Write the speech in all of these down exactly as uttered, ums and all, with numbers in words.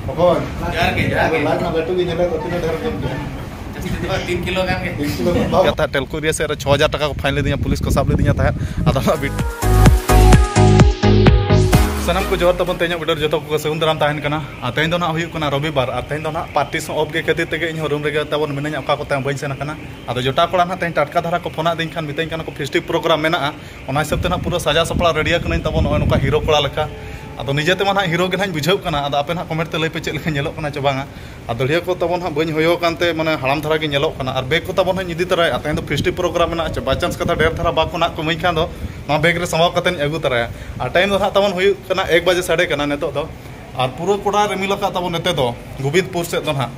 ᱚᱠᱚᱭ? ᱡᱚᱦᱟᱨ ᱜᱮ, ᱡᱚᱦᱟᱨ ᱜᱮ᱾ ᱞᱟᱡ ᱨᱮᱱᱟᱜ ᱞᱟᱹᱴᱩ ᱜᱮ ᱧᱮᱞᱮᱫ ᱫᱚ, ᱛᱤᱱᱟᱹᱜ ᱰᱷᱮᱨ ᱡᱚᱢ ᱠᱮᱫᱟ? ᱡᱟᱹᱥᱛᱤ ᱫᱚ ᱵᱟᱝ, ᱛᱤᱱ ᱠᱤᱞᱳ ᱜᱟᱱ ᱜᱮ᱾ ᱛᱤᱱ ᱠᱤᱞᱳ ᱜᱟᱱ ᱵᱟᱝ? ᱠᱟᱛᱷᱟ, ᱴᱮᱞᱠᱳ ᱮᱨᱤᱭᱟ ᱥᱮᱫ ᱨᱮ ᱪᱷᱚ ᱦᱟᱡᱟᱨ ᱴᱟᱠᱟ ᱠᱚ ᱯᱷᱟᱭᱤᱱ ᱞᱤᱫᱤᱧᱟ, ᱯᱩᱞᱤᱥ ᱠᱚ ᱥᱟᱵ ᱞᱤᱫᱤᱧᱟ ᱛᱟᱦᱮᱸᱫ᱾ ᱟᱫᱚ ᱚᱱᱟ ᱵᱤᱰ- ᱥᱟᱱᱟᱢ ᱠᱚ ᱡᱚᱦᱟᱨ ᱛᱟᱵᱚᱱ, ᱛᱮᱦᱮᱧᱟᱜ ᱵᱤᱰᱟᱹᱨ ᱡᱚᱛᱚ ᱠᱚ ᱥᱟᱹᱜᱩᱱ ᱫᱟᱨᱟᱢ ᱛᱟᱦᱮᱱ ᱠᱟᱱᱟ᱾ ᱟᱨ ᱛᱮᱦᱮᱧ ᱫᱚ ᱱᱟᱦᱟᱜ ᱦᱩᱭᱩᱜ ᱠᱟᱱᱟ ᱨᱚᱵᱤᱵᱟᱨ, ᱟᱨ ᱛᱮᱦᱮᱧ ᱫᱚ ᱱᱟᱦᱟᱜ ᱯᱟᱨᱴᱤ ᱥᱟᱶ ᱚᱯᱷ ᱜᱮ ᱠᱷᱟᱹᱛᱤᱨ ᱛᱮᱜᱮ ᱤᱧ ᱦᱚᱸ ᱨᱩᱢ ᱨᱮᱜᱮ ᱛᱟᱵᱚᱱ ᱢᱤᱱᱟᱹᱧᱟ, ᱚᱠᱟ ᱠᱚᱛᱮ ᱦᱚᱸ ᱵᱟᱹᱧ ᱥᱮᱱ ᱟᱠᱟᱱᱟ᱾ ᱟᱫᱚ ᱡᱚᱴᱟᱣ ᱠᱚᱲᱟ ᱱᱟᱦᱟᱜ ᱛᱮᱦᱮᱧ ᱴᱟᱴᱠᱟ ᱫᱷᱟᱨᱟ ᱠᱚ ᱯᱷᱳᱱ ᱟᱫᱤᱧ ᱠᱷᱟᱱ ᱢᱤᱛᱟᱹᱧ ᱠᱟᱱᱟ ᱠᱚ ᱯᱷᱮᱥᱴᱤᱵᱷ ᱯᱨᱳᱜᱨᱟᱢ ᱢᱮᱱᱟᱜᱼᱟ, ᱚᱱᱟ ᱦᱤᱥᱟᱹᱵ ᱛᱮ ᱱᱟᱦᱟᱜ ᱯᱩᱨᱟᱹ ᱥᱟᱡᱟᱣ ᱥᱟᱯᱲᱟᱣ ᱨᱮᱰᱤ ᱟᱠᱟᱱᱟᱹᱧ ᱛᱟᱵᱚᱱ ᱱᱚᱜᱼᱚᱭ ᱱᱚᱝᱠᱟ ᱦᱤᱨᱳ ᱠᱚᱲᱟ ᱞᱮᱠᱟ᱾ ᱟᱫᱚ ᱱᱤᱡᱮ ᱛᱮᱢᱟ ᱱᱟᱦᱟᱜ ᱦᱤᱨᱳ ᱜᱮ ᱱᱟᱦᱟᱜ ᱤᱧ ᱵᱩᱡᱷᱟᱹᱣ ᱠᱟᱱᱟ, ᱟᱫᱚ ᱟᱯᱮ ᱱᱟᱦᱟᱜ ᱠᱚᱢᱮᱱᱴ ᱛᱮ ᱞᱟᱹᱭ ᱯᱮ ᱪᱮᱫ ᱞᱮᱠᱟ ᱧᱮᱞᱚᱜ ᱠᱟᱱᱟ ᱪᱮ ᱵᱟᱝᱟ᱾ ᱟᱨ ᱫᱟᱹᱲᱦᱤᱭᱟᱹ ᱠᱚ ᱛᱟᱵᱚᱱ ᱦᱟᱸᱜ ᱵᱟᱹᱧ ᱦᱚᱭᱚ ᱟᱠᱟᱱ ᱛᱮ ᱢᱟᱱᱮ ᱦᱟᱲᱟᱢ ᱫᱷᱟᱨᱟ ᱜᱮ ᱧᱮᱞᱚᱜ ᱠᱟᱱᱟ, ᱟᱨ ᱵᱮᱜᱽ ᱠᱚ ᱛᱟᱵᱚᱱ ᱦᱟᱸᱜ ᱤᱧ ᱤᱫᱤ ᱛᱚᱨᱟᱭᱟ, ᱛᱮᱦᱮᱧ ᱫᱚ ᱯᱷᱮᱥᱴᱤᱵᱷ ᱯᱨᱳᱜᱨᱟᱢ ᱢᱮᱱᱟᱜᱼᱟ ᱪᱮ by chance ᱠᱟᱛᱷᱟ ᱰᱷᱮᱨ ᱫᱷᱟᱨᱟ ᱵᱟᱠᱚ ᱱᱟᱦᱟᱜ ᱠᱚ ᱤᱢᱟᱹᱧ ᱠᱷᱟᱱ ᱫᱚ ᱱᱚᱣᱟ ᱵᱮᱜᱽ ᱨᱮ ᱥᱟᱢᱵᱟᱣ ᱠᱟᱛᱮᱧ ᱟᱹᱜᱩ ᱛᱚᱨᱟᱭᱟ᱾ ᱟᱨ ᱴᱟᱭᱤᱢ ᱫᱚ ᱦᱟᱸᱜ ᱛᱟᱵᱚᱱ ᱦᱩᱭᱩᱜ ᱠᱟᱱᱟ ᱮᱠ ᱵᱟᱡᱮ ᱥᱟᱰᱮ ᱠᱟᱱᱟ ᱱᱤᱛᱚᱜ ᱫᱚ᱾ ᱟᱨ ᱯᱩᱨᱟᱹ ᱠᱚᱲᱟ ᱨᱤᱢᱤᱞ ᱟᱠᱟᱫ ᱛᱟᱵᱚᱱ ᱱᱚᱛᱮ ᱫᱚ, ᱜᱳᱵᱤᱱᱫᱽᱯᱩᱨ ᱥᱮᱫ ᱫᱚ ᱱᱟᱦᱟᱜ,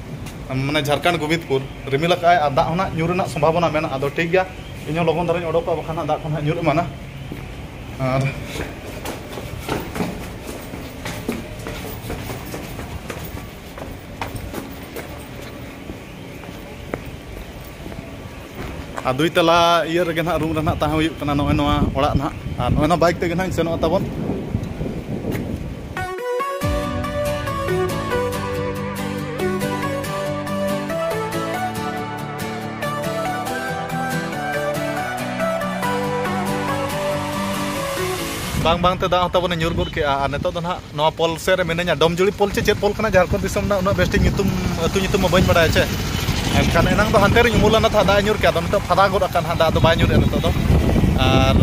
ᱢᱟᱱᱮ ᱡᱷᱟᱲᱠᱷᱚᱸᱰ ᱜᱳᱵᱤᱱᱫᱽᱯᱩᱨ ᱨᱤᱢᱤᱞ ᱟᱠᱟᱫ ᱟᱭ, ᱟᱨ ᱫᱟᱜ ᱦᱚᱸ ᱱᱟᱦᱟᱜ ᱧᱩᱨ ᱨᱮᱱᱟᱜ ᱥᱚᱢᱵᱷᱟᱵᱚᱱᱟ ᱢᱮᱱᱟᱜᱼᱟ᱾ ᱟᱫᱚ ᱴᱷᱤᱠ ᱜᱮᱭᱟ, ᱤᱧ ᱦᱚᱸ ᱞᱚᱜᱚᱱ ᱫᱷᱟᱨᱟᱧ ᱚᱰᱚᱠᱚᱜᱼᱟ, ᱵᱟᱠᱷᱟᱱ ᱦᱟᱸᱜ ᱫᱟᱜ ᱠᱚ ᱱᱟᱦᱟᱜ ᱧᱩᱨ ᱮᱢᱟᱱᱟ᱾ ᱟᱨ ᱟᱨ ᱫᱩᱭ ᱛᱟᱞᱟ ᱤᱭᱟᱹ ᱨᱮᱜᱮ ᱱᱟᱦᱟᱜ, ᱨᱩᱢ ᱨᱮ ᱱᱟᱦᱟᱜ ᱛᱟᱦᱮᱸ ᱦᱩᱭᱩᱜ ᱠᱟᱱᱟ, ᱱᱚᱜᱼᱚᱭ ᱱᱚᱣᱟ ᱚᱲᱟᱜ ᱱᱟᱦᱟᱜ᱾ ᱟᱨ ᱱᱚᱜᱼᱚᱭ ᱱᱚᱣᱟ ᱵᱟᱭᱤᱠ ᱛᱮᱜᱮ ᱱᱟᱦᱟᱜ ᱤᱧ ᱥᱮᱱᱚᱜᱼᱟ ᱛᱟᱵᱚᱱ᱾ ᱵᱟᱝ ᱵᱟᱝ ᱛᱮ ᱫᱟᱜ ᱦᱚᱸ ᱛᱟᱵᱚᱱᱮ ᱧᱩᱨ ᱜᱚᱫ ᱠᱮᱜᱼᱟ᱾ ᱟᱨ ᱱᱤᱛᱚᱜ ᱫᱚ ᱱᱟᱦᱟᱜ ᱱᱚᱣᱟ ᱯᱳᱞ ᱥᱮᱫ ᱨᱮ ᱢᱤᱱᱟᱹᱧᱟ᱾ ᱰᱚᱢᱡᱩᱲᱤ ᱯᱳᱞ ᱪᱮ ᱪᱮᱫ ᱯᱳᱞ ᱠᱟᱱᱟ ᱡᱷᱟᱲᱠᱷᱚᱸᱰ ᱫᱤᱥᱚᱢ ᱨᱮᱱᱟᱜ, ᱩᱱᱟᱹᱜ ᱵᱮᱥ ᱴᱷᱤᱠ ᱧᱩᱛᱩᱢ, ᱟᱹᱛᱩ ᱧᱩᱛᱩᱢ ᱢᱟ ᱵᱟᱹᱧ ᱵᱟᱲᱟᱭᱟ ᱪᱮ᱾ ᱮᱱᱠᱷᱟᱱ ᱮᱱᱟᱝ ᱫᱚ ᱦᱟᱱᱛᱮ ᱨᱤᱧ ᱩᱢᱩᱞ ᱞᱮᱱᱟ ᱛᱟᱦᱮᱸᱫ, ᱫᱟᱜ ᱮ ᱧᱩᱨ ᱠᱮᱜᱼᱟ, ᱟᱫᱚ ᱱᱤᱛᱚᱜ ᱯᱷᱟᱫᱟ ᱜᱚᱫ ᱟᱠᱟᱱ ᱦᱟᱸᱜ, ᱫᱟᱜ ᱫᱚ ᱵᱟᱭ ᱧᱩᱨᱮᱜᱼᱟ ᱱᱤᱛᱚᱜ ᱫᱚ᱾ ᱟᱨ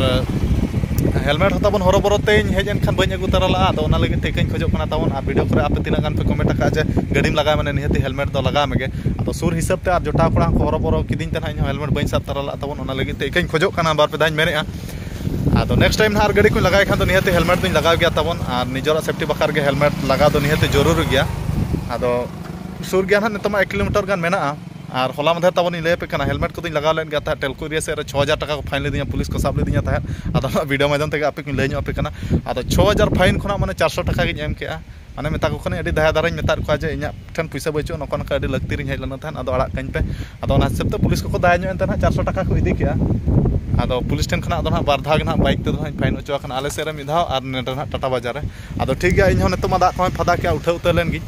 ᱦᱮᱞᱢᱮᱴ ᱦᱚᱸ ᱛᱟᱵᱚᱱ ᱦᱚᱨᱚᱵᱚᱨᱚ ᱛᱮᱧ ᱦᱮᱡ ᱮᱱᱠᱷᱟᱱ ᱵᱟᱹᱧ ᱟᱹᱜᱩ ᱛᱟᱨᱟ ᱞᱟᱜᱼᱟ᱾ ᱟᱫᱚ ᱚᱱᱟ ᱞᱟᱹᱜᱤᱫ ᱛᱮ ᱤᱠᱟᱹᱧ ᱠᱷᱚᱡᱚᱜ ᱠᱟᱱᱟ ᱛᱟᱵᱚᱱ᱾ ᱟᱨ ᱵᱷᱤᱰᱤᱭᱳ ᱠᱚᱨᱮ ᱟᱯᱮ ᱛᱤᱱᱟᱹᱜ ᱜᱟᱱ ᱯᱮ ᱠᱚᱢᱮᱱᱴ ᱟᱠᱟᱫᱼᱟ ᱡᱮ ᱜᱟᱹᱰᱤᱢ ᱞᱟᱜᱟᱭ ᱢᱟᱱᱮ ᱱᱤᱦᱟᱹᱛᱤ ᱦᱮᱞᱢᱮᱴ ᱫᱚ ᱞᱟᱜᱟᱣ ᱢᱮᱜᱮ᱾ ᱟᱫᱚ ᱥᱩᱨ ᱦᱤᱥᱟᱹᱵ ᱛᱮ ᱟᱨ ᱡᱚᱴᱟᱣ ᱠᱚᱲᱟ ᱦᱚᱸᱠᱚ ᱦᱚᱨᱚᱵᱚᱨᱚ ᱠᱤᱫᱤᱧ ᱛᱮ ᱱᱟᱦᱟᱜ ᱤᱧ ᱦᱚᱸ ᱦᱮᱞᱢᱮᱴ ᱵᱟᱹᱧ ᱥᱟᱵ ᱛᱟᱨᱟ ᱞᱟᱜ ᱛᱟᱵᱚᱱ᱾ ᱚᱱᱟ ᱞᱟᱹᱜᱤᱫ ᱛᱮ ᱤᱠᱟᱹᱧ ᱠᱷᱚᱡᱚᱜ ᱠᱟᱱᱟ, ᱵᱟᱨ ᱯᱮ ᱫᱷᱟᱣ ᱤᱧ ᱢᱮᱱᱮᱫᱼᱟ᱾ ᱟᱫᱚ ᱱᱮᱠᱥᱴ ᱴᱟᱭᱤᱢ ᱱᱟᱦᱟᱜ ᱟᱨ ᱜᱟᱹᱰᱤ ᱠᱚᱧ ᱞᱟᱜᱟᱭ ᱠᱷᱟᱱ ᱫᱚ ᱱᱤᱦᱟᱹᱛᱤ ᱦᱮᱞᱢᱮᱴ ᱫᱚᱧ ᱞᱟᱜᱟᱣ ᱜᱮᱭᱟ ᱛᱟᱵᱚᱱ, ᱟᱨ ᱱᱤᱡᱮᱨᱟᱜ ᱥᱮᱯᱴᱤ ᱵᱟᱠᱷᱨᱟ ᱜᱮ ᱦᱮᱞᱢᱮᱴ ᱞᱟᱜᱟᱣ ᱫᱚ ᱱᱤᱦᱟᱹᱛᱤ ᱡᱚᱨᱩᱨᱤ ᱜᱮᱭᱟ᱾ ᱟᱫᱚ ᱥᱩᱨ ᱜᱮᱭᱟ ᱱᱟᱦᱟᱜ, ᱱᱤᱛᱚᱜ ᱢᱟ ᱮᱠ ᱠᱤᱞᱳᱢᱤᱴᱟᱨ ᱜᱟᱱ ᱢᱮᱱᱟᱜᱼᱟ᱾ ᱟᱨ ᱦᱚᱞᱟ ᱢᱟᱫᱷᱮᱨ ᱛᱟᱵᱚᱱ ᱤᱧ ᱞᱟᱹᱭ ᱟᱯᱮ ᱠᱟᱱᱟ, ᱦᱮᱞᱢᱮᱴ ᱠᱚᱫᱚᱧ ᱞᱟᱜᱟᱣ ᱞᱮᱫ ᱜᱮᱭᱟ ᱛᱟᱦᱮᱸᱫ᱾ ᱴᱮᱞᱠᱳ ᱮᱨᱤᱭᱟ ᱥᱮᱫ ᱨᱮ ᱪᱷᱚ ᱦᱟᱡᱟᱨ ᱴᱟᱠᱟ ᱠᱚ ᱯᱷᱟᱭᱤᱱ ᱞᱤᱫᱤᱧᱟ, ᱯᱩᱞᱤᱥ ᱠᱚ ᱥᱟᱵ ᱞᱤᱫᱤᱧᱟ ᱛᱟᱦᱮᱸᱫ᱾ ᱟᱫᱚ ᱱᱟᱦᱟᱜ ᱵᱷᱤᱰᱤᱭᱳ ᱢᱟᱫᱽᱫᱷᱚᱢ ᱛᱮᱜᱮ ᱟᱯᱮ ᱠᱚᱧ ᱞᱟᱹᱭ ᱧᱚᱜ ᱟᱯᱮ ᱠᱟᱱᱟ᱾ ᱟᱫᱚ ᱪᱷᱚ ᱦᱟᱡᱟᱨ ᱯᱷᱟᱭᱤᱱ ᱠᱷᱚᱱᱟᱜ ᱢᱟᱱᱮ ᱪᱟᱨᱥᱚ ᱴᱟᱠᱟ ᱜᱤᱧ ᱮᱢ ᱠᱮᱜᱼᱟ᱾ ᱢᱟᱱᱮ ᱢᱮᱛᱟ ᱠᱚ ᱠᱟᱹᱱᱟᱹᱧ, ᱟᱹᱰᱤ ᱫᱟᱭᱟ ᱫᱟᱨᱟᱧ ᱢᱮᱛᱟᱫ ᱠᱚᱣᱟ ᱡᱮ ᱤᱧᱟᱹᱜ ᱴᱷᱮᱱ ᱯᱩᱭᱥᱟᱹ ᱵᱟᱹᱪᱩᱜᱼᱟ, ᱱᱚᱝᱠᱟ ᱱᱚᱝᱠᱟ ᱟᱹᱰᱤ ᱞᱟᱹᱠᱛᱤ ᱨᱤᱧ ᱦᱮᱡ ᱞᱮᱱᱟ ᱛᱟᱦᱮᱸᱫ, ᱟᱫᱚ ᱟᱲᱟᱜ ᱠᱟᱹᱧ ᱯᱮ᱾ ᱟᱫᱚ ᱚᱱᱟ ᱦᱤᱥᱟᱹᱵ ᱛᱮ ᱯᱩᱞᱤᱥ ᱠᱚᱠᱚ ᱫᱟᱭᱟ ᱧᱚᱜ ᱮᱱ ᱛᱮ ᱱᱟᱦᱟᱜ ᱪᱟᱨᱥᱚ ᱴᱟᱠᱟ ᱠᱚ ᱤᱫᱤ ᱠᱮᱜᱼᱟ᱾ ᱟᱫᱚ ᱯᱩᱞᱤᱥ ᱴᱷᱮᱱ ᱠᱷᱚᱱᱟᱜ ᱟᱫᱚ ᱱᱟᱦᱟᱜ ᱵᱟᱨ ᱫᱷᱟᱣ ᱜᱮ ᱱᱟᱦᱟᱜ ᱵᱟᱭᱤᱠ ᱛᱮᱫᱚ ᱱᱟᱦᱟᱜ ᱤᱧ ᱯᱷᱟᱭᱤᱱ ᱦᱚᱪᱚ ᱟᱠᱟᱱᱟ, ᱟᱞᱮ ᱥᱮᱫ ᱨᱮ ᱢᱤᱫ ᱫᱷᱟᱣ ᱟᱨ ᱱᱚᱰᱮ ᱱᱟᱦᱟᱜ ᱴᱟᱴᱟ ᱵᱟᱡᱟᱨ ᱨᱮ᱾ ᱟᱫᱚ ᱴᱷᱤᱠ ᱜᱮᱭᱟ, ᱤᱧ ᱦᱚᱸ ᱱᱤᱛᱚᱜ ᱢᱟ ᱫᱟᱜ ᱠᱚᱦᱚᱸ ᱯᱷᱟᱫᱟ ᱠᱮᱜᱼᱟ, ᱩᱴᱷᱟᱹᱣ ᱩᱛᱟᱹᱨ ᱞᱮᱱ ᱜᱤᱧ᱾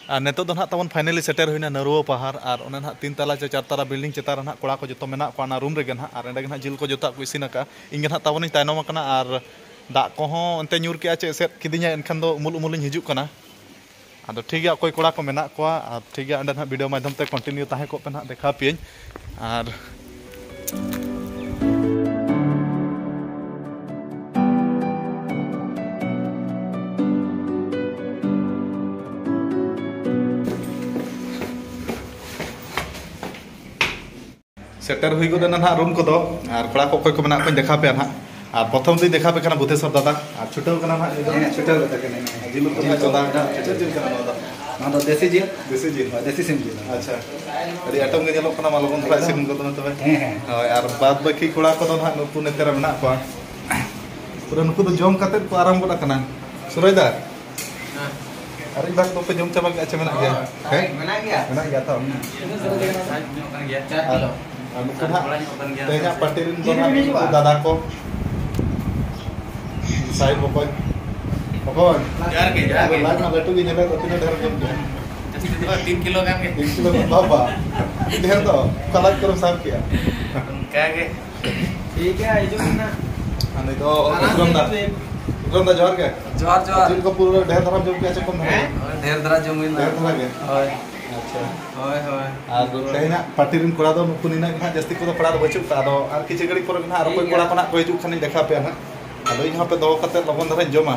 ᱟᱨ ᱱᱤᱛᱚᱜ ᱫᱚ ᱱᱟᱦᱟᱜ ᱛᱟᱵᱚᱱ finally ᱥᱮᱴᱮᱨ ᱦᱩᱭᱱᱟ ᱱᱟᱹᱨᱩᱣᱟᱹ ᱯᱟᱦᱟᱨ, ᱟᱨ ᱚᱱᱟ ᱱᱟᱦᱟᱜ ᱛᱤᱱ ᱛᱟᱞᱟ ᱪᱮ ᱪᱟᱨ ᱛᱟᱞᱟ building ᱪᱮᱛᱟᱱ ᱨᱮ ᱱᱟᱦᱟᱜ ᱠᱚᱲᱟ ᱠᱚ ᱡᱚᱛᱚ ᱢᱮᱱᱟᱜ ᱠᱚᱣᱟ ᱚᱱᱟ room ᱨᱮᱜᱮ ᱱᱟᱦᱟᱜ, ᱟᱨ ᱚᱸᱰᱮ ᱜᱮ ᱱᱟᱦᱟᱜ ᱡᱤᱞ ᱠᱚ ᱡᱚᱛᱚᱣᱟᱜ ᱠᱚ ᱤᱥᱤᱱ ᱟᱠᱟᱫᱼᱟ᱾ ᱤᱧ ᱜᱮ ᱱᱟᱦᱟᱜ ᱛᱟᱵᱚᱱᱤᱧ ᱛᱟᱭᱱᱚᱢ ᱟᱠᱟᱱᱟ, ᱟᱨ ᱫᱟᱜ ᱠᱚᱦᱚᱸ ᱚᱱᱛᱮ ᱧᱩᱨ ᱠᱮᱜᱼᱟ ᱪᱮ ᱮᱥᱮᱫ ᱠᱤᱫᱤᱧᱟ, ᱮᱱᱠᱷᱟᱱ ᱫᱚ ᱩᱢᱩᱞ ᱩᱢᱩᱞᱤᱧ ᱦᱤᱡᱩᱜ ᱠᱟᱱᱟ᱾ ᱟᱫᱚ ᱴᱷᱤᱠ ᱜᱮᱭᱟ, ᱚᱠᱚᱭ ᱠᱚᱲᱟ ᱠᱚ ᱢᱮᱱᱟᱜ ᱠᱚᱣᱟ, ᱟᱨ ᱴᱷᱤᱠ ᱜᱮᱭᱟ, ᱚᱸᱰᱮ ᱱᱟᱦᱟᱜ video ᱢᱟᱫᱽᱫᱷᱚᱢ ᱛᱮ continue ᱛᱟᱦᱮᱸ ᱠᱚᱜ ᱯᱮ ᱱᱟᱦᱟᱜ, ᱫᱮᱠᱷᱟᱣ ᱯᱮᱭᱟᱹᱧ᱾ ᱟᱨ ᱥᱮᱴᱮᱨ ᱦᱩᱭ ᱜᱚᱫ ᱮᱱᱟ ᱱᱟᱦᱟᱜ room ᱠᱚᱫᱚ, ᱟᱨ ᱠᱚᱲᱟ ᱠᱚ ᱚᱠᱚᱭ ᱠᱚ ᱢᱮᱱᱟᱜ ᱠᱚᱣᱟᱧ ᱫᱮᱠᱷᱟᱣ ᱯᱮᱭᱟ ᱱᱟᱦᱟᱜ᱾ ᱟᱨ ᱯᱨᱚᱛᱷᱚᱢ ᱫᱚᱧ ᱫᱮᱠᱷᱟᱣ ᱯᱮ ᱠᱟᱱᱟ ᱵᱩᱫᱷᱮᱥᱚᱨ ᱫᱟᱫᱟ, ᱟᱨ ᱪᱷᱩᱴᱟᱹᱣ ᱠᱟᱱᱟ ᱱᱟᱦᱟᱜ ᱱᱤᱛ ᱫᱚ᱾ ᱦᱮᱸ, ᱪᱷᱩᱴᱟᱹᱣ ᱠᱟᱛᱮ ᱜᱮ ᱢᱮᱱᱟᱜᱼᱟ᱾ ᱡᱤᱞ ᱩᱛᱩ ᱱᱟᱦᱟᱜ ᱪᱚᱸᱫᱟ ᱠᱟᱱᱟ᱾ ᱪᱮᱫ ᱡᱤᱞ ᱠᱟᱱᱟ ᱱᱚᱣᱟ ᱫᱚ? ᱱᱚᱣᱟ ᱫᱚ ᱫᱮᱥᱤ ᱡᱤᱞ᱾ ᱫᱮᱥᱤ ᱡᱤᱞ? ᱦᱳᱭ, ᱫᱮᱥᱤ ᱥᱤᱢ ᱡᱤᱞ᱾ ᱟᱪᱪᱷᱟ, ᱟᱹᱰᱤ ᱟᱸᱴᱮᱢ ᱜᱮ ᱧᱮᱞᱚᱜ ᱠᱟᱱᱟ, ᱢᱟ ᱞᱚᱜᱚᱱ ᱫᱷᱟᱨᱟ ᱤᱥᱤᱱ ᱜᱚᱫ ᱢᱮ ᱛᱚᱵᱮ᱾ ᱦᱮᱸ, ᱦᱮᱸ᱾ ᱦᱳᱭ, ᱟᱨ ᱵᱟᱫ ᱵᱟᱹᱠᱤ ᱠᱚᱲᱟ ᱠᱚᱫᱚ ᱱᱟᱦᱟᱜ ᱱᱩᱠᱩ ᱱᱚᱛᱮ ᱨᱮ ᱢᱮᱱᱟᱜ ᱠᱚᱣᱟ᱾ ᱯᱩᱨᱟᱹ ᱱᱩᱠᱩ ᱫᱚ ᱡᱚᱢ ᱠᱟᱛᱮᱫ ᱠᱚ ᱟᱨᱟᱢ ᱜᱚᱫ ᱟᱠᱟᱱᱟ᱾ ᱥᱩᱨᱟᱹᱭ ᱫᱟ, ᱟᱨ ᱤᱧ ᱵᱟᱫ ᱫᱚᱯᱮ ᱡᱚᱢ ᱪᱟᱵᱟ ᱠᱮᱫᱼᱟ ᱪᱮ ᱢᱮᱱᱟᱜ ᱜᱮᱭᱟ? ᱦᱮᱸ? ᱢᱮᱱᱟᱜ ᱜᱮᱭᱟ᱾ ᱢᱮᱱᱟᱜ ᱜᱮᱭᱟ ᱛᱚ? ᱥᱟᱭᱤᱡᱽ ᱧᱚᱜ ᱠᱟᱱ ᱜᱮᱭᱟ, ᱪᱟᱨ ᱟᱨ, ᱠᱤᱞᱳ᱾ ᱟᱨ ᱱᱩᱠᱩ ᱱᱟᱦᱟᱜ ᱛᱮᱦᱮᱧᱟᱜ party ᱨᱮᱱ ᱫᱚ ᱱᱟᱦᱟᱜ ᱱᱩᱠᱩ ᱫᱟᱫᱟ ᱠᱚ᱾ ᱥᱟᱭᱤᱡᱽ ᱵᱚᱠᱚᱧ᱾ ᱵᱚᱠᱚᱧ᱾ ᱡᱚᱦᱟᱨ ᱜᱮ, ᱡᱚᱦᱟᱨ ᱜᱮ᱾ ᱞᱟᱡ ᱢᱟ ᱞᱟᱹᱴᱩ ᱜᱮ ᱧᱮᱞᱚᱜ ᱫᱚ, ᱛᱤᱱᱟᱹᱜ ᱰᱷᱮᱨ ᱡᱚᱢ ᱠᱮᱜᱼᱟ? ᱡᱟᱹᱥᱛᱤ ᱫᱚ ᱵᱟᱝ, ᱛᱤᱱ ᱠᱤᱞᱳ ᱜᱟᱱ ᱜᱮ᱾ ᱛᱤᱱ ᱠᱤᱞᱳ ᱜᱟᱱ, ᱵᱟᱵᱟ᱾ ᱰᱷᱮᱨ ᱫᱚ, ᱚᱠᱟ ᱞᱟᱡ ᱠᱚᱨᱮᱢ ᱥᱟᱵ ᱠᱮᱜᱼᱟ? ᱚᱱᱠᱟ ᱜᱮ᱾ ᱴᱷᱤᱠ ᱜᱮᱭᱟ, ᱦᱤᱡᱩᱜ ᱢᱮ ᱱᱟᱜ᱾ ᱟᱨ ᱱᱩᱭ ᱫᱚ ᱟᱨᱟᱢ ᱵᱤᱠᱨᱚᱢ ᱫᱟ᱾ ᱥᱮ᱾ ᱵᱤᱠᱨᱚᱢ ᱫᱟ, ᱡᱚᱦᱟᱨ ᱜᱮ᱾ ᱡᱚᱦᱟᱨ, ᱡᱚᱦᱟᱨ᱾ ᱪᱮᱫ ᱠᱚ ᱯᱩᱨᱟᱹ ᱰᱷᱮᱨ ᱫᱷᱟᱨᱟᱢ ᱡᱚᱢ ᱠᱮᱜᱼᱟ ᱥᱮ ᱠᱚᱢ ᱫᱷᱟᱨᱟ? ᱦᱮᱸ, ᱰᱷᱮᱨ ᱫᱷᱟᱨᱟ ᱡᱚᱢ ᱦᱩᱭ ᱞᱮᱱᱟ᱾ ᱰᱷᱮᱨ ᱫᱷᱟᱨᱟ ᱜᱮ? ᱦᱳᱭ᱾ ᱟᱪᱪᱷᱟ᱾ ᱦᱳᱭ, ᱦᱳᱭ᱾ ᱟᱨ ᱛᱮᱦᱮᱧᱟᱜ party ᱨᱮᱱ ᱠᱚᱲᱟ ᱫᱚ ᱱᱩᱠᱩ ᱱᱤᱱᱟᱹᱜ ᱜᱮ ᱦᱟᱸᱜ, ᱡᱟᱹᱥᱛᱤ ᱠᱚᱫᱚ ᱯᱟᱲᱟ ᱨᱮ ᱵᱟᱹᱪᱩᱜ ᱠᱚᱣᱟ᱾ ᱟᱫᱚ ᱟᱨ ᱠᱤᱪᱷᱩ ᱜᱷᱟᱹᱲᱤᱡ ᱯᱚᱨᱮ ᱜᱮ ᱦᱟᱸᱜ ᱟᱨ ᱚᱠᱚᱭ ᱴᱷᱤᱠ ᱠᱚᱲᱟ ᱜᱮᱭᱟ᱾ ᱠᱚ ᱦᱟᱸᱜ ᱠᱚ ᱦᱤᱡᱩᱜ ᱠᱷᱟᱱᱤᱧ ᱫᱮᱠᱷᱟᱣ ᱯᱮᱭᱟ ᱦᱟᱸᱜ᱾ ᱟᱫᱚ ᱤᱧ ᱦᱚᱸ ᱦᱟᱯᱮ ᱫᱚᱦᱚ ᱠᱟᱛᱮ ᱞᱚᱜᱚᱱ ᱫᱷᱟᱨᱟᱧ ᱡᱚᱢᱟ᱾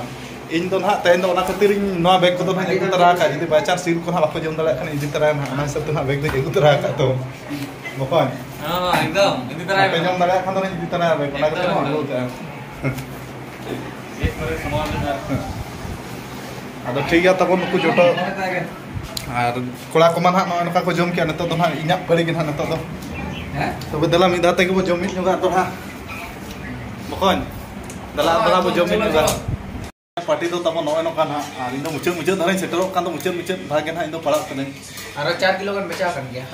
ᱤᱧ ᱫᱚ ᱱᱟᱦᱟᱜ ᱛᱮᱦᱮᱧ ᱫᱚ ᱚᱱᱟ ᱠᱷᱟᱹᱛᱤᱨ ᱤᱧ ᱱᱚᱣᱟ bag ᱠᱚᱫᱚ ᱱᱟᱦᱟᱜ ᱤᱧ ᱟᱹᱜᱩ ᱛᱚᱨᱟ ᱟᱠᱟᱫᱼᱟ᱾ ᱡᱩᱫᱤ by chance ᱥᱤᱢ ᱠᱚ ᱱᱟᱦᱟᱜ ᱵᱟᱠᱚ ᱡᱚᱢ ᱫᱟᱲᱮᱭᱟᱜ ᱠᱷᱟᱱ ᱤᱧ ᱤᱫᱤ ᱛᱚᱨᱟᱭᱟ ᱱᱟᱦᱟᱜ᱾ ᱚᱱᱟ ᱦᱤᱥᱟᱹᱵ ᱛᱮ ᱱᱟᱦᱟᱜ bag ᱫᱚᱧ ᱟᱹᱜᱩ ᱛᱚᱨᱟ ᱟᱠᱟᱫ ᱛᱟᱵᱚᱱ᱾ ᱵᱚᱠᱚᱧ᱾ ᱦᱚᱸ, ᱮᱠᱫᱚᱢ, ᱤᱫᱤ ᱛᱚᱨᱟᱭ ᱵᱟᱯᱮ ᱢᱮ᱾ ᱡᱚᱢ ᱫᱟᱲᱮᱭᱟᱜ ᱠᱷᱟᱱ ᱫᱚ ᱱᱟᱦᱟᱜ ᱤᱧ ᱤᱫᱤ ᱛᱚᱨᱟᱭᱟ bag, ᱚᱱᱟ ᱠᱷᱟᱹᱛᱤᱨ ᱮᱠᱫᱚᱢ, ᱱᱚᱣᱟ ᱟᱹᱜᱩ ᱮᱠᱫᱚᱢ᱾ ᱟᱠᱟᱫᱼᱟ᱾ ᱜᱮᱫ ᱠᱚᱨᱮ ᱥᱟᱢᱟᱱ ᱢᱮᱱᱟᱜᱼᱟ᱾ ᱟᱫᱚ ᱴᱷᱤᱠ ᱜᱮᱭᱟ ᱛᱟᱵᱚᱱ ᱱᱩᱠᱩ ᱡᱚᱴᱚ᱾ ᱟᱨ ᱠᱚᱲᱟ ᱠᱚᱢᱟ ᱱᱟᱦᱟᱜ ᱱᱚᱜᱼᱚᱭ ᱱᱚᱝᱠᱟ ᱠᱚ ᱡᱚᱢ ᱠᱮᱜᱼᱟ, ᱱᱤᱛᱚᱜ ᱫᱚ ᱱᱟᱦᱟᱜ ᱤᱧᱟᱹᱜ ᱯᱟᱹᱲᱤ ᱜᱮ ᱱᱟᱦᱟᱜ ᱱᱤᱛᱚᱜ ᱫᱚ᱾ ᱦᱮᱸ? ᱛᱚᱵᱮ ᱫᱮᱞᱟ ᱢᱤᱫ ᱫᱷᱟᱣ ᱛᱮᱜᱮ ᱵᱚ ᱡᱚᱢ ᱢᱤᱫ ᱧᱚᱜᱟ ᱫᱚᱦᱲᱟ᱾ ᱵᱚᱠᱚᱧ, ᱫᱮᱞᱟ ᱟᱨ ᱫᱚᱦᱲᱟ ᱵᱚ ᱡᱚᱢ ᱢᱤᱫ ᱧᱚᱜᱟ᱾ ᱯᱟᱨᱴᱤ ᱫᱚ ᱛᱟᱵᱚ ᱱᱚᱜᱼᱚᱭ ᱱᱚᱝᱠᱟ ᱱᱟᱦᱟᱜ, ᱟᱨ ᱤᱧ ᱫᱚ ᱢᱩᱪᱟᱹᱫ ᱢᱩᱪᱟᱹᱫ ᱫᱷᱟᱨᱟᱧ ᱥᱮᱴᱮᱨᱚᱜ ᱠᱟᱱ ᱫᱚ ᱢᱩᱪᱟᱹᱫ ᱢᱩᱪᱟᱹᱫ ᱫᱷᱟᱨᱟ ᱜᱮ ᱱᱟᱦᱟᱜ ᱤᱧ ᱫᱚ ᱯᱟᱲᱟᱜ ᱠᱟᱹᱱᱟᱹᱧ᱾ ᱟᱨᱚ ᱪᱟᱨ ᱠᱤᱞᱳ ᱜᱟᱱ ᱵᱮᱪᱟᱣ ᱟᱠᱟᱱ ᱜᱮᱭᱟ᱾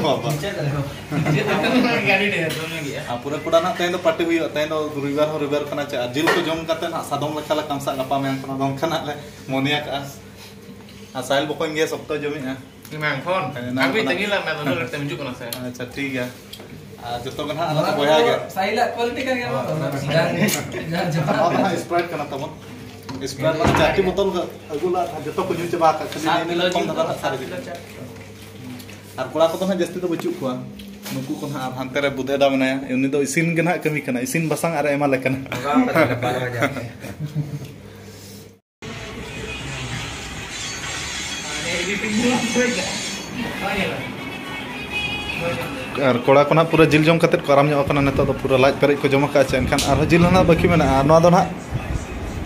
ᱵᱟᱵᱟ᱾ ᱢᱩᱪᱟᱹᱫ ᱨᱮᱦᱚᱸ᱾ ᱢᱩᱪᱟᱹᱫ ᱨᱮᱦᱚᱸ ᱟᱹᱰᱤ ᱰᱷᱮᱨ ᱫᱚᱢᱮ ᱜᱮᱭᱟ᱾ ᱟᱨ ᱯᱩᱨᱟᱹ ᱠᱚᱲᱟ ᱱᱟᱦᱟᱜ ᱛᱮᱦᱮᱧ ᱫᱚ ᱯᱟᱨᱴᱤ ᱦᱩᱭᱩᱜᱼᱟ, ᱛᱮᱦᱮᱧ ᱫᱚ ᱨᱚᱵᱤᱵᱟᱨ ᱦᱚᱸ ᱨᱚᱵᱤᱵᱟᱨ ᱠᱟᱱᱟ ᱪᱮ, ᱟᱨ ᱡᱤᱞ ᱠᱚ ᱡᱚᱢ ᱠᱟᱛᱮ ᱱᱟᱦᱟᱜ ᱥᱟᱫᱚᱢ ᱞᱮᱠᱟ ᱞᱮ ᱠᱟᱢᱥᱟᱜ ᱜᱟᱯᱟ ᱢᱮᱭᱟᱝ ᱠᱷᱚᱱᱟᱜ ᱫᱚ ᱚᱱᱠᱟ ᱱᱟᱦᱟᱜ ᱞᱮ ᱢᱚᱱᱮ ᱟᱠᱟᱜᱼᱟ᱾ ᱟᱨ ᱥᱟᱭᱤᱞ ᱵᱚᱠᱚᱧ ᱜᱮ ᱥᱚᱠᱛᱚᱭ ᱡᱚᱢᱮᱜᱼᱟ᱾ ᱮᱱᱟᱝ ᱠᱷᱚᱱ᱾ ᱮᱱᱟᱝ ᱟᱢ ᱜᱮ ᱠᱷᱚᱱᱟᱜ᱾ ᱛᱟᱺᱜᱤ ᱞᱟᱜ ᱢᱮ, ᱟᱫᱚ ᱞᱮᱴ ᱛᱮᱢ ᱦᱤᱡᱩᱜ ᱠᱟᱱᱟ ᱥᱮ? ᱟᱪᱪᱷᱟ, ᱴᱷᱤᱠ ᱜᱮᱭᱟ᱾ ᱟᱨ ᱡᱚᱛᱚ ᱜᱮ ᱱᱟᱦᱟᱜ ᱟᱞᱟᱫᱟ ᱵᱚᱭᱦᱟ ᱜᱮ᱾ ᱥᱟᱭᱤᱞᱟᱜ quality ᱠᱟᱱ ᱜᱮᱭᱟ ᱵᱟᱝ? ᱦᱳᱭ, ᱦᱳᱭ᱾ ᱡᱟᱦᱟᱸ, ᱡᱟᱦᱟᱸ ᱡᱚᱢᱟᱜ ᱱᱚᱣᱟ ᱫᱚ ᱱᱟᱦᱟᱜ Sprite ᱠᱟᱱᱟ ᱛᱟᱵᱚᱱ᱾ Sprite ᱱᱟᱦᱟᱜ ᱪᱟᱨᱴᱤ ᱵᱚᱛᱚᱞ ᱟᱹᱜᱩ ᱞᱟᱜ ᱡᱚᱛᱚ ᱠᱚ ᱧᱩ ᱪᱟᱵᱟ ᱟᱠᱟᱫ, ᱠᱷᱟᱹᱞᱤ ᱥᱟᱛ ᱱᱤᱭᱟᱹ ᱠᱤᱞᱳ ᱱᱤᱛᱚᱝ ᱡᱤᱞ ᱫᱷᱟᱨᱟ ᱱᱟᱦᱟᱜ ᱥᱟᱨᱮ ᱥᱟᱛ ᱠᱤᱞᱳ ᱡᱚᱢ᱾ ᱪᱟᱨᱴᱤ᱾ ᱟᱨ ᱠᱚᱲᱟ ᱠᱚᱫᱚ ᱱᱟᱦᱟᱜ ᱡᱟᱹᱥᱛᱤ ᱫᱚ ᱵᱟᱹᱪᱩᱜ ᱠᱚᱣᱟ᱾ ᱱᱩᱠᱩ ᱠᱚ ᱱᱟᱦᱟᱜ, ᱟᱨ ᱦᱟᱱᱛᱮ ᱨᱮ ᱵᱩᱫᱷᱮ ᱫᱟ ᱢᱮᱱᱟᱭᱟ, ᱩᱱᱤ ᱫᱚ ᱤᱥᱤᱱ ᱜᱮ ᱱᱟᱦᱟᱜ ᱠᱟᱹᱢᱤ ᱠᱟᱱᱟ, ᱤᱥᱤᱱ ᱵᱟᱥᱟᱝ ᱟᱨ ᱮᱢᱟ ᱞᱮ ᱠᱟᱱᱟ᱾ ᱵᱟᱝ, ᱵᱟᱝ, ᱵᱟᱝ, ᱵᱟᱝ᱾ ᱟᱨ ᱠᱚᱲᱟ ᱠᱚ ᱱᱟᱦᱟᱜ ᱯᱩᱨᱟᱹ ᱡᱤᱞ ᱡᱚᱢ ᱠᱟᱛᱮᱫ ᱠᱚ ᱟᱨᱟᱢ ᱧᱚᱜ ᱟᱠᱟᱱᱟ᱾ ᱱᱤᱛᱚᱜ ᱫᱚ ᱯᱩᱨᱟᱹ ᱞᱟᱡ ᱯᱮᱨᱮᱡ ᱠᱚ ᱡᱚᱢ ᱟᱠᱟᱫᱼᱟ ᱪᱮ, ᱮᱱᱠᱷᱟᱱ ᱟᱨᱦᱚᱸ ᱡᱤᱞ ᱦᱚᱸ ᱱᱟᱦᱟᱜ ᱵᱟᱹᱠᱤ ᱢᱮᱱᱟᱜᱼᱟ᱾ ᱟᱨ ᱱᱚᱣᱟ ᱫᱚ ᱱᱟᱦᱟᱜ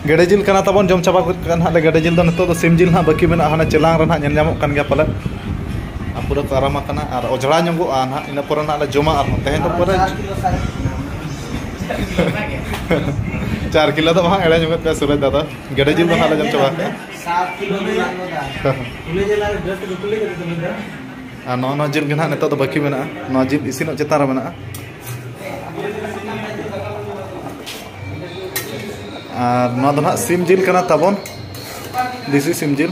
ᱜᱮᱰᱮ ᱡᱤᱞ ᱠᱟᱱᱟ ᱛᱟᱵᱚᱱ, ᱡᱚᱢ ᱪᱟᱵᱟ ᱜᱚᱫ ᱠᱟᱜᱼᱟ ᱱᱟᱦᱟᱜ ᱞᱮ ᱜᱮᱰᱮ ᱡᱤᱞ ᱫᱚ᱾ ᱱᱤᱛᱚᱜ ᱫᱚ ᱥᱤᱢ ᱡᱤᱞ ᱱᱟᱦᱟᱜ ᱵᱟᱹᱠᱤ ᱢᱮᱱᱟᱜᱼᱟ, ᱦᱟᱱᱟ ᱪᱮᱞᱟᱝ ᱨᱮ ᱱᱟᱦᱟᱜ ᱧᱮᱞ ᱧᱟᱢᱚᱜ ᱠᱟᱱ ᱜᱮᱭᱟ ᱯᱟᱞᱮᱫ᱾ ᱟᱨ ᱯᱩᱨᱟᱹ ᱠᱚ ᱟᱨᱟᱢ ᱟᱠᱟᱱᱟ ᱟᱨ ᱚᱡᱽᱲᱟ ᱧᱚᱜᱚᱜᱼᱟ ᱱᱟᱦᱟᱜ, ᱤᱱᱟᱹ ᱯᱚᱨᱮ ᱱᱟᱦᱟᱜ ᱞᱮ ᱡᱚᱢᱟ ᱟᱨᱦᱚᱸ᱾ ᱛᱮᱦᱮᱧ ᱫᱚ ᱯᱩᱨᱟᱹ ᱪᱟᱨ ᱠᱤᱞᱳ ᱫᱚ ᱵᱟᱝ, ᱮᱲᱮ ᱧᱚᱜᱚᱜ ᱯᱮ ᱥᱩᱨᱮᱡᱽ ᱫᱟᱫᱟ, ᱜᱮᱰᱮ ᱡᱤᱞ ᱫᱚ ᱱᱟᱦᱟᱜ ᱞᱮ ᱡᱚᱢ ᱪᱟᱵᱟ ᱠᱟᱜᱼᱟ᱾ ᱥᱟᱛ ᱠᱤᱞᱳ ᱢᱮᱱᱟᱜ ᱟᱠᱟᱫᱟ᱾ ᱠᱩᱞᱟᱹᱭ ᱡᱤᱞ ᱟᱨ ᱵᱮᱥ ᱫᱚ ᱠᱩᱞᱟᱹᱭ ᱡᱤᱞ ᱫᱚ ᱢᱮᱱᱟᱜᱼᱟ᱾ ᱟᱨ ᱱᱚᱜᱼᱚ ᱱᱚᱣᱟ ᱡᱤᱞ ᱜᱮ ᱱᱟᱦᱟᱜ ᱱᱤᱛᱚᱜ ᱫᱚ ᱵᱟᱹᱠᱤ ᱢᱮᱱᱟᱜᱼᱟ, ᱱᱚᱣᱟ ᱡᱤᱞ ᱤᱥᱤᱱᱚᱜ ᱪᱮᱛᱟᱱ ᱨᱮ ᱢᱮᱱᱟᱜᱼᱟ᱾ ᱟᱨ ᱱᱚᱣᱟ ᱫᱚ ᱱᱟᱦᱟᱜ ᱥᱤᱢ ᱡᱤᱞ ᱠᱟᱱᱟ ᱛᱟᱵᱚᱱ, ᱫᱮᱥᱤ ᱥᱤᱢ ᱡᱤᱞ᱾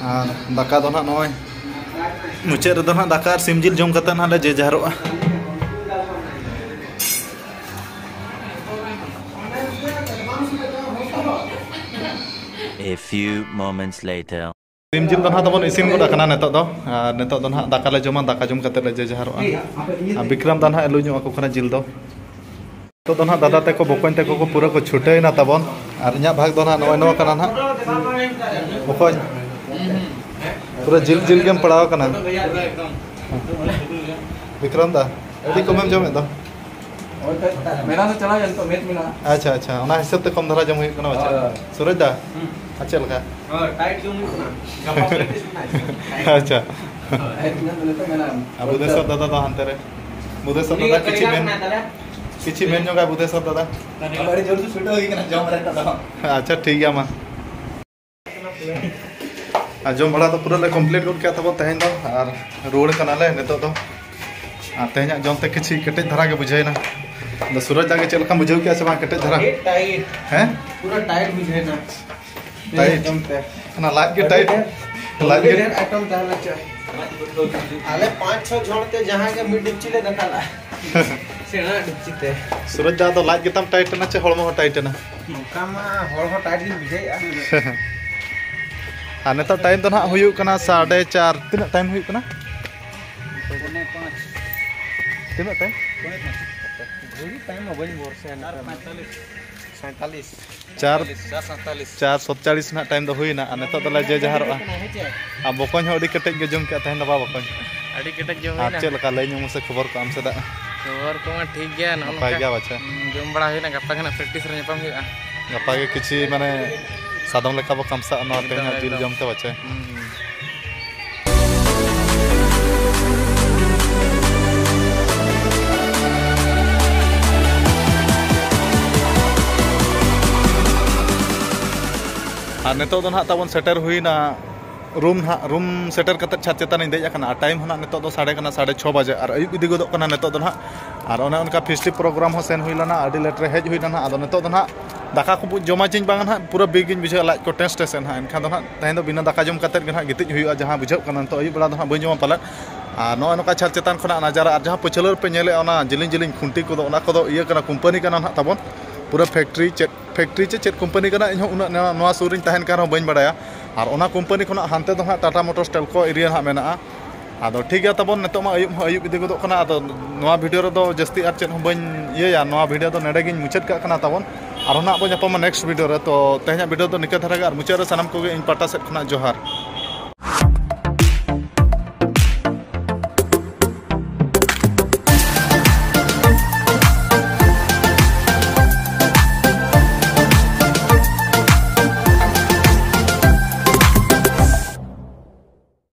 ᱟᱨ ᱫᱟᱠᱟ ᱫᱚ ᱱᱟᱦᱟᱜ ᱱᱚᱜᱼᱚᱭ ᱢᱩᱪᱟᱹᱫ ᱨᱮᱫᱚ ᱱᱟᱦᱟᱜ ᱫᱟᱠᱟ ᱟᱨ ᱥᱤᱢ ᱡᱤᱞ ᱡᱚᱢ ᱠᱟᱛᱮ ᱱᱟᱦᱟᱜ ᱞᱮ ᱡᱮ ᱡᱟᱦᱟᱨᱚᱜᱼᱟ᱾ A few moments later. ᱥᱤᱢ ᱡᱤᱞ ᱫᱚ ᱱᱟᱦᱟᱜ ᱛᱟᱵᱚᱱ ᱤᱥᱤᱱ ᱜᱚᱫ ᱟᱠᱟᱱᱟ ᱱᱤᱛᱚᱜ ᱫᱚ, ᱟᱨ ᱱᱤᱛᱚᱜ ᱫᱚ ᱱᱟᱦᱟᱜ ᱫᱟᱠᱟ ᱞᱮ ᱡᱚᱢᱟ, ᱫᱟᱠᱟ ᱡᱚᱢ ᱠᱟᱛᱮ ᱞᱮ ᱡᱮ ᱡᱟᱦᱟᱨᱚᱜᱼᱟ᱾ ᱟᱨ ᱵᱤᱠᱨᱚᱢ ᱫᱟ ᱱᱟᱦᱟᱜ ᱮ ᱞᱩ ᱧᱚᱜ ᱟᱠᱚ ᱠᱟᱱᱟ ᱡᱤᱞ ᱫᱚ᱾ ᱱᱤᱛᱚᱜ ᱫᱚ ᱱᱟᱦᱟᱜ ᱫᱟᱫᱟ ᱛᱟᱠᱚ ᱵᱚᱠᱚᱧ ᱛᱟᱠᱚ ᱠᱚ ᱯᱩᱨᱟᱹ ᱠᱚ ᱪᱷᱩᱴᱟᱹᱣ ᱮᱱᱟ ᱛᱟᱵᱚᱱ, ᱟᱨ ᱤᱧᱟᱹᱜ ᱵᱷᱟᱜᱽ ᱫᱚ ᱱᱟᱦᱟᱜ ᱱᱚᱜᱼᱚᱭ ᱱᱚᱣᱟ ᱠᱟᱱᱟ ᱱᱟᱦᱟᱜ᱾ ᱵᱚᱠᱚᱧ, ᱯᱩᱨᱟᱹ ᱡᱤᱞ ᱡᱤᱞ ᱜᱮᱢ ᱯᱟᱲᱟᱣ ᱟᱠᱟᱱᱟ᱾ ᱵᱤᱠᱨᱚᱢ ᱫᱟ, ᱟᱹᱰᱤ ᱠᱚᱢᱮᱢ ᱡᱚᱢᱮᱫ ᱫᱚ᱾ ᱢᱮᱞᱟ ᱫᱚ ᱪᱟᱞᱟᱣ ᱮᱱ ᱛᱚ, ᱢᱮᱪ ᱢᱮᱱᱟᱜᱼᱟ᱾ ᱟᱪᱪᱷᱟ, ᱟᱪᱪᱷᱟ, ᱚᱱᱟ ᱦᱤᱥᱟᱹᱵ ᱛᱮ ᱠᱚᱢ ᱫᱷᱟᱨᱟ ᱡᱚᱢ ᱦᱩᱭᱩᱜ ᱠᱟᱱᱟ᱾ ᱟᱪᱪᱷᱟ᱾ ᱦᱳᱭ᱾ ᱥᱩᱨᱚᱡᱽ ᱫᱟ, ᱦᱩᱸ᱾ ᱟᱨ ᱪᱮᱫ ᱞᱮᱠᱟ? ᱦᱳᱭ, ᱴᱟᱭᱤᱴ ᱡᱚᱢ ᱦᱩᱭᱩᱜ ᱠᱟᱱᱟ᱾ ᱜᱟᱯᱟ practice ᱢᱮᱱᱟᱜᱼᱟ᱾ ᱟᱪᱪᱷᱟ᱾ ᱦᱳᱭ, ᱴᱟᱭᱤᱴ ᱢᱮᱱᱟᱜ ᱫᱚ ᱱᱤᱛᱚᱜ ᱢᱮᱱᱟᱜᱼᱟ᱾ ᱟᱨ ᱵᱩᱫᱷᱮᱥᱚᱨ ᱫᱟᱫᱟ ᱫᱚ ᱦᱟᱱᱛᱮ ᱨᱮ᱾ ᱵᱩᱫᱷᱮᱥᱚᱨ ᱩᱱᱤ ᱫᱟᱫᱟ ᱜᱮ ᱠᱤᱪᱷᱤ ᱠᱟᱹᱨᱤᱜᱚᱨ ᱢᱮᱱ, ᱠᱟᱱᱟᱭ ᱛᱟᱞᱮ᱾ ᱠᱤᱪᱷᱤ ᱢᱮᱱ ᱧᱚᱜᱟᱭ ᱵᱩᱫᱷᱮᱥᱚᱨ ᱫᱟᱫᱟ᱾ ᱟᱹᱰᱤ ᱡᱳᱨ ᱥᱮ ᱪᱷᱩᱴᱟᱹᱣ ᱦᱩᱭ ᱠᱟᱱᱟ ᱡᱚᱢ ᱨᱮ ᱱᱤᱛᱚᱜ ᱫᱚ᱾ ᱟᱪᱪᱷᱟ, ᱴᱷᱤᱠ ᱜᱮᱭᱟ ᱢᱟ᱾ ᱟᱨ ᱡᱚᱢ ᱵᱟᱲᱟ ᱫᱚ ᱯᱩᱨᱟᱹ ᱞᱮ complete ᱜᱚᱫ ᱠᱮᱫ ᱛᱟᱵᱚᱱ ᱛᱮᱦᱮᱧ ᱫᱚ, ᱟᱨ ᱨᱩᱣᱟᱹᱲ ᱠᱟᱱᱟᱞᱮ ᱱᱤᱛᱚᱜ ᱫᱚ᱾ ᱟᱨ ᱛᱮᱦᱮᱧᱟᱜ ᱡᱚᱢ ᱛᱮ ᱠᱤᱪᱷᱤ ᱠᱮᱴᱮᱡ ᱫᱷᱟᱨᱟ ᱜᱮ ᱵᱩᱡᱷᱟᱹᱣᱮᱱᱟ᱾ ᱟᱫᱚ ᱥᱩᱨᱚᱡᱽ ᱫᱟ ᱜᱮ ᱪᱮᱫ ᱞᱮᱠᱟᱢ ᱵᱩᱡᱷᱟᱹᱣ ᱠᱮᱜᱼᱟ ᱥᱮ ᱵᱟᱝ ᱠᱮᱴᱮᱡ ᱫᱷᱟᱨᱟ? ᱟᱹᱰᱤ ᱴᱟᱭᱤᱴ᱾ ᱦᱮᱸ? ᱯᱩᱨᱟᱹ ᱴᱟᱭᱤᱴ ᱵᱩᱡᱷᱟᱹᱣ ᱮᱱᱟ᱾ ᱴᱟᱭᱤᱴ᱾ ᱡᱚᱢ ᱛᱮ᱾ ᱚᱱᱟ ᱞᱟᱡ ᱜᱮ ᱟᱹᱰᱤ ᱴᱟᱭᱤᱴ᱾ ᱰᱷᱮᱨ, ᱞᱟᱡ ᱟᱹᱰᱤ ᱜᱮ ᱰᱷᱮᱨ ᱟᱭᱴᱮᱢ ᱛᱟᱦᱮᱸ ᱞᱮᱱᱟ ᱪᱮᱫ? ᱟᱞᱮ ᱯᱟᱸᱪ ᱪᱷᱚ ᱡᱚᱱ ᱛᱮ ᱡᱟᱦᱟᱸ ᱜᱮ ᱢᱤᱫ ᱰᱮᱠᱪᱤ ᱞᱮ ᱫᱟᱠᱟ ᱞᱟᱜᱼᱟ᱾ ᱥᱮᱬᱟ ᱰᱮᱠᱪᱤ ᱛᱮ᱾ ᱥᱩᱨᱚᱡᱽ ᱫᱟ ᱫᱚ ᱞᱟᱡ ᱜᱮᱛᱟᱢ ᱴᱟᱭᱤᱴ ᱮᱱᱟ ᱪᱮ ᱦᱚᱲᱢᱚ ᱦᱚᱸ ᱴᱟᱭᱤᱴ ᱮᱱᱟ? ᱱᱚᱝᱠᱟ ᱢᱟ ᱦᱚᱲ ᱦᱚᱸ ᱴᱟᱭᱤᱴ ᱜᱤᱧ ᱵᱩᱡᱷᱟᱹᱣᱮᱫᱼᱟ᱾ ᱟᱨ ᱱᱤᱛᱚᱜ ᱴᱟᱭᱤᱢ ᱫᱚ ᱱᱟᱦᱟᱜ ᱦᱩᱭᱩᱜ ᱠᱟᱱᱟ ᱥᱟᱲᱮ ᱪᱟᱨ᱾ ᱛᱤᱱᱟᱹᱜ ᱴᱟᱭᱤᱢ ᱦᱩᱭᱩᱜ ᱠᱟᱱᱟ? ᱯᱚᱱᱮ ᱯᱟᱸᱪ᱾ ᱛᱤᱱᱟᱹᱜ ᱴᱟᱭᱤᱢ? ᱯᱚᱱᱮ ᱯᱟᱸᱪ᱾ ᱜᱷᱩᱲᱤ ᱴᱟᱭᱤᱢ ᱢᱟ ᱵᱟᱹᱧ ᱵᱷᱚᱨᱥᱟᱭᱟ ᱱᱮᱛᱟᱨ ᱢᱟ᱾ ᱥᱟᱸᱭᱛᱟᱞᱤᱥ᱾ ᱪᱟᱨ, ᱪᱟᱨ ᱥᱟᱸᱭᱛᱟᱞᱤᱥ᱾ ᱪᱟᱨ ᱥᱚᱛᱪᱟᱞᱤᱥ ᱨᱮᱱᱟᱜ ᱴᱟᱭᱤᱢ ᱫᱚ ᱦᱩᱭᱱᱟ ᱟᱨ ᱱᱤᱛᱚᱜ ᱫᱚᱞᱮ ᱡᱮ ᱡᱟᱦᱟᱨᱚᱜᱼᱟ᱾ ᱦᱮᱸ ᱪᱮ? ᱟᱨ ᱵᱚᱠᱚᱧ ᱦᱚᱸ ᱟᱹᱰᱤ ᱠᱮᱴᱮᱡ ᱜᱮ ᱡᱚᱢ ᱠᱮᱜᱼᱟ ᱛᱮᱦᱮᱧ ᱫᱚ, ᱵᱟ ᱵᱚᱠᱚᱧ? ᱟᱹᱰᱤ ᱠᱮᱴᱮᱡ ᱡᱚᱢ ᱟᱨ ᱦᱩᱭᱱᱟ᱾ ᱪᱮᱫ ᱞᱮᱠᱟ ᱞᱟᱹᱭ ᱧᱚᱜ ᱢᱮᱥᱮ ᱠᱷᱚᱵᱚᱨ ᱠᱚ ᱟᱢ ᱥᱮᱫᱟᱜ? ᱠᱷᱚᱵᱚᱨ ᱠᱚᱢᱟ ᱴᱷᱤᱠ ᱜᱮᱭᱟ, ᱱᱚᱜᱼᱚ ᱱᱟᱯᱟᱭ ᱱᱚᱝᱠᱟ᱾ ᱜᱮᱭᱟ ᱵᱟᱪᱷᱟ? ᱦᱩᱸ, ᱡᱚᱢ ᱵᱟᱲᱟ ᱦᱩᱭᱱᱟ, ᱜᱟᱯᱟ ᱜᱮ ᱱᱟᱜ ᱯᱨᱮᱠᱴᱤᱥ ᱨᱮ ᱧᱟᱯᱟᱢ ᱦᱩᱭᱩᱜᱼᱟ᱾ ᱜᱟᱯᱟ ᱜᱮ ᱠᱤᱪᱷᱤ ᱢᱟᱱᱮ ᱥᱟᱫᱚᱢ ᱞᱮᱠᱟ ᱵᱚ ᱠᱟᱢᱥᱟᱜᱼᱟ ᱱᱚᱣᱟ ᱮᱠᱫᱚᱢ, ᱛᱮᱦᱮᱧᱟᱜ ᱡᱤᱞ ᱮᱠᱫᱚᱢ᱾ ᱡᱚᱢ ᱛᱮ ᱵᱟᱪᱷᱟ᱾ ᱦᱩᱸ, ᱦᱩᱸ᱾ ᱟᱨ ᱱᱤᱛᱚᱜ ᱫᱚ ᱱᱟᱦᱟᱜ ᱛᱟᱵᱚᱱ ᱥᱮᱴᱮᱨ ᱦᱩᱭᱱᱟ ᱨᱩᱢ ᱱᱟᱦᱟᱜ, ᱨᱩᱢ ᱥᱮᱴᱮᱨ ᱠᱟᱛᱮᱫ ᱪᱷᱟᱫᱽ ᱪᱮᱛᱟᱱ ᱤᱧ ᱫᱮᱡ ᱟᱠᱟᱱᱟ᱾ ᱟᱨ ᱴᱟᱭᱤᱢ ᱦᱚᱸ ᱱᱟᱦᱟᱜ ᱱᱤᱛᱚᱜ ᱫᱚ ᱥᱟᱲᱮ ᱠᱟᱱᱟ ᱥᱟᱲᱮ ᱪᱷᱚ ᱵᱟᱡᱮ, ᱟᱨ ᱟᱹᱭᱩᱵ ᱤᱫᱤ ᱜᱚᱫᱚᱜ ᱠᱟᱱᱟ ᱱᱤᱛᱚᱜ ᱫᱚ ᱱᱟᱦᱟᱜ᱾ ᱟᱨ ᱚᱱᱮ ᱚᱱᱠᱟ ᱯᱷᱮᱥᱴᱤᱵᱷ ᱯᱨᱳᱜᱨᱟᱢ ᱦᱚᱸ ᱥᱮᱱ ᱦᱩᱭ ᱞᱮᱱᱟ, ᱟᱹᱰᱤ ᱞᱮᱴ ᱨᱮ ᱦᱮᱡ ᱦᱩᱭ ᱞᱮᱱᱟ᱾ ᱟᱫᱚ ᱱᱤᱛᱚᱜ ᱫᱚ ᱱᱟᱦᱟᱜ ᱫᱟᱠᱟ ᱠᱚ ᱡᱚᱢᱟ ᱪᱮᱧ ᱵᱟᱝ ᱱᱟᱦᱟᱜ ᱯᱩᱨᱟᱹ ᱵᱤᱜᱽ ᱜᱤᱧ ᱵᱩᱡᱷᱟᱹᱣᱟ, ᱞᱟᱡ ᱠᱚ ᱴᱮᱥ ᱴᱮᱥ ᱮᱱ ᱦᱟᱸᱜ᱾ ᱮᱱᱠᱷᱟᱱ ᱫᱚ ᱱᱟᱦᱟᱜ ᱛᱮᱦᱮᱧ ᱫᱚ ᱵᱤᱱᱟᱹ ᱫᱟᱠᱟ ᱡᱚᱢ ᱠᱟᱛᱮᱫ ᱜᱮ ᱱᱟᱦᱟᱜ ᱜᱤᱛᱤᱡ ᱦᱩᱭᱩᱜᱼᱟ, ᱡᱟᱦᱟᱸ ᱵᱩᱡᱷᱟᱹᱜ ᱠᱟᱱᱟ ᱱᱤᱛᱚᱜ ᱟᱹᱭᱩᱵ ᱵᱮᱲᱟ ᱫᱚ ᱱᱟᱦᱟᱜ ᱵᱟᱹᱧ ᱡᱚᱢᱟ ᱯᱟᱞᱮᱫ᱾ ᱟᱨ ᱱᱚᱜᱼᱚᱭ ᱱᱚᱝᱠᱟ ᱪᱷᱟᱫᱽ ᱪᱮᱛᱟᱱ ᱠᱷᱚᱱᱟᱜ ᱱᱟᱡᱟᱨᱟ ᱟᱨ ᱡᱟᱦᱟᱸ ᱯᱟᱹᱪᱷᱞᱟᱹ ᱨᱮᱯᱮ ᱧᱮᱞᱮᱫᱼᱟ ᱚᱱᱟ ᱡᱤᱞᱤᱧ ᱡᱤᱞᱤᱧ ᱠᱷᱩᱱᱴᱤ ᱠᱚᱫᱚ, ᱚᱱᱟ ᱠᱚᱫᱚ ᱤᱭᱟᱹ ᱠᱟᱱᱟ, ᱠᱳᱢᱯᱟᱱᱤ ᱠᱟᱱᱟ ᱱᱟᱦᱟᱜ ᱛᱟᱵᱚᱱ᱾ ᱯᱩᱨᱟᱹ ᱯᱷᱮᱠᱴᱨᱤ ᱪᱮᱫ ᱯᱷᱮᱠᱴᱨᱤ ᱪᱮ ᱪᱮᱫ ᱠᱳᱢᱯᱟᱱᱤ ᱠᱟᱱᱟ, ᱤᱧᱦᱚᱸ ᱩᱱᱟᱹᱜ ᱱᱚᱣᱟ, ᱱᱚᱣᱟ ᱥᱩᱨ ᱨᱤᱧ ᱛᱟᱦᱮᱱ ᱠᱟᱱ ᱨᱮᱦᱚᱸ ᱵᱟᱹᱧ ᱵᱟᱲᱟᱭᱟ᱾ ᱟᱨ ᱚᱱᱟ ᱠᱳᱢᱯᱟᱱᱤ ᱠᱷᱚᱱᱟᱜ ᱦᱟᱱᱛᱮ ᱫᱚ ᱦᱟᱸᱜ ᱴᱟᱴᱟ ᱢᱳᱴᱚᱨᱥ ᱴᱮᱞᱠᱳ ᱮᱨᱤᱭᱟ ᱦᱟᱸᱜ ᱢᱮᱱᱟᱜᱼᱟ᱾ ᱟᱫᱚ ᱴᱷᱤᱠ ᱜᱮᱭᱟ ᱛᱟᱵᱚᱱ, ᱱᱤᱛᱚᱜ ᱢᱟ ᱟᱹᱭᱩᱵ ᱦᱚᱸ ᱟᱹᱭᱩᱵ ᱤᱫᱤ ᱜᱚᱫᱚᱜ ᱠᱟᱱᱟ᱾ ᱟᱫᱚ ᱱᱚᱣᱟ ᱵᱷᱤᱰᱤᱭᱳ ᱨᱮᱫᱚ ᱡᱟᱹᱥᱛᱤ ᱟᱨ ᱪᱮᱫ ᱦᱚᱸ ᱵᱟᱹᱧ ᱤᱭᱟᱹᱭᱟ, ᱱᱚᱣᱟ ᱵᱷᱤᱰᱤᱭᱳ ᱫᱚ ᱱᱚᱰᱮ ᱜᱤᱧ ᱢᱩᱪᱟᱹᱫ ᱠᱟᱜ ᱠᱟᱱᱟ ᱛᱟᱵᱚᱱ᱾ ᱟᱨᱦᱚᱸ ᱱᱟᱜ ᱵᱚᱱ ᱧᱟᱯᱟᱢᱟ ᱱᱮᱠᱥᱴ ᱵᱷᱤᱰᱤᱭᱳ ᱨᱮ᱾ ᱛᱚ ᱛᱮᱦᱮᱧᱟᱜ ᱵᱷᱤᱰᱤᱭᱳ ᱫᱚ ᱱᱤᱠᱟᱹ ᱫᱷᱟᱨᱟ ᱜᱮ, ᱟᱨ ᱢᱩᱪᱟᱹᱫ ᱨᱮ ᱥᱟᱱᱟᱢ ᱠᱚᱜᱮ ᱤᱧ ᱯᱟᱦᱴᱟ ᱥᱮᱫ ᱠᱷᱚᱱᱟᱜ ᱡᱚᱦᱟᱨ᱾